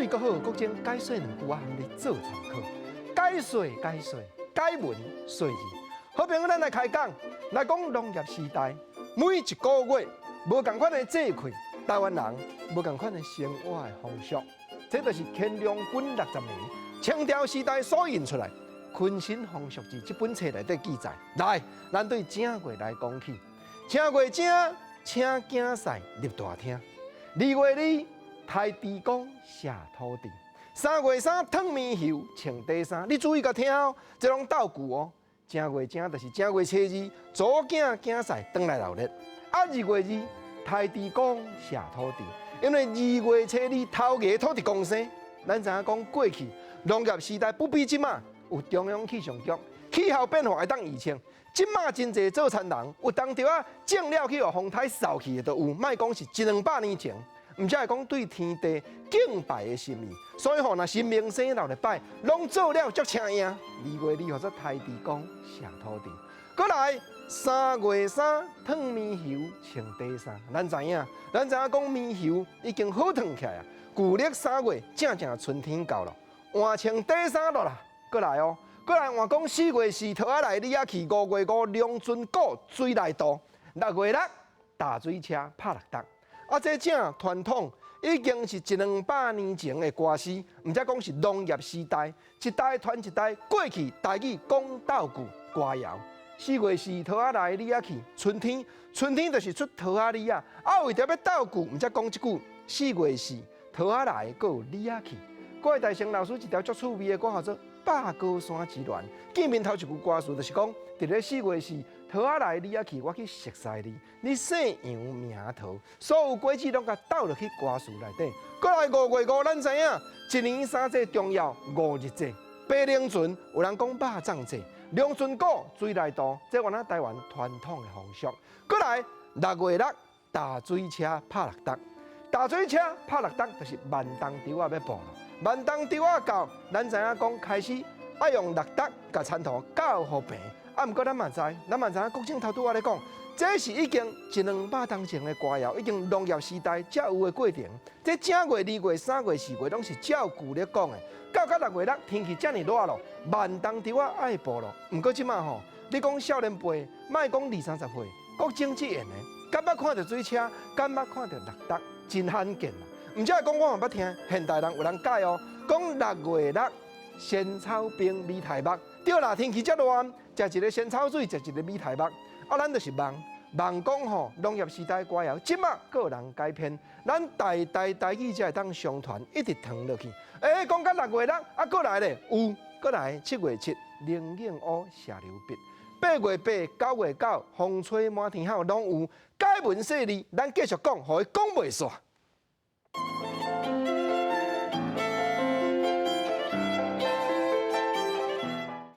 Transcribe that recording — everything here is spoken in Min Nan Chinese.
閣好，國政解說兩句，我含你做參考。解說解說，解文說字。好朋友，咱來開講，來講農業時代，每一個月無仝款的節氣，台灣人無仝款的生活的風俗，這就是乾隆卷60年清朝時代所印出來《坤新風俗誌》這本冊內底記載。來，咱對正月來講起，正月正，請囝婿入大廳；二月二，刣豬公赦土地；三月三，燙棉袖，穿短衫。你注意共聽哦，這攏鬥句哦。正月正就是正月初二，祖囝囝婿轉來鬧熱。啊，二月二，刣豬公赦土地，因為二月初二頭家土地公生。咱知影講過去農業時代不比這馬有中央氣象局，氣候變化會當預測。這馬真濟做田人有當著啊種了去予風颱掃去的都有，莫講是一兩百年前，毋才會講對天地敬拜的心意。所以吼，若神明生鬧熱拜，攏做了足請應。二月二號做刣豬公赦土地，閣來三月三燙棉袖穿短衫。咱知影，咱知影講棉袖已經好燙起來啊。舊曆三月正正春天到了，換穿短衫落啦。閣來哦，閣來換講四月四桃仔來李仔去，五月五龍船鼓水來渡，六月六踏水車拍六搭。啊，這正傳統已經是一兩百年前的歌詩，毋才講是農業時代，一代傳一代，過去台語講鬥句歌謠。四月四桃仔來李仔去，春天春天就是出桃仔李仔。啊，為著欲鬥句，毋才講這句四月四桃仔來，閣有李仔去。各位大成老師一條足趣味的歌號做《百高山之戀》，見面頭一句歌詞就是講，佇咧四月四桃仔來李仔去，我去熟似你，你姓楊名桃，所有果子攏共鬥落去歌詞內底。閣來五月五，咱知影一年三節重要五日節，白龍船有人講肉粽節，龍船鼓水來渡，這原來台灣傳統的風俗。閣來六月六踏水車拍六搭，踏水車拍六搭就是慢冬稻仔欲播咯。慢冬稻仔到，咱知影講開始愛用六搭共田土攪予平。啊，毋過咱嘛知，咱嘛知影國政頭拄仔咧講，這是已經一兩百年前的歌謠，已經農業時代才有的過程。這正月、二月、三月、四月攏是照舊咧講的。到到六月六，天氣遮爾熱咯，慢冬稻仔愛播咯。毋過這馬吼，你講少年輩，莫講二三十歲，國中這樣的，敢捌看著水車，敢捌看著六搭，真罕見啦。毋才會講我嘛捌聽現代人有人解哦，講六月六仙草冰米苔目，對啦，天氣遮熱，食一个仙草水，食一个米苔目，啊，咱就是夢夢講吼，農業時代歌謠，這馬閣有人改編，咱代代台語才會當相傳，一直傳落去。欸，講到六月六，啊，閣來咧，有，閣來七月七，靈應烏謝留筆，八月八，九月九，風吹滿天好，攏有。解文說字，咱繼續講，予伊講袂煞。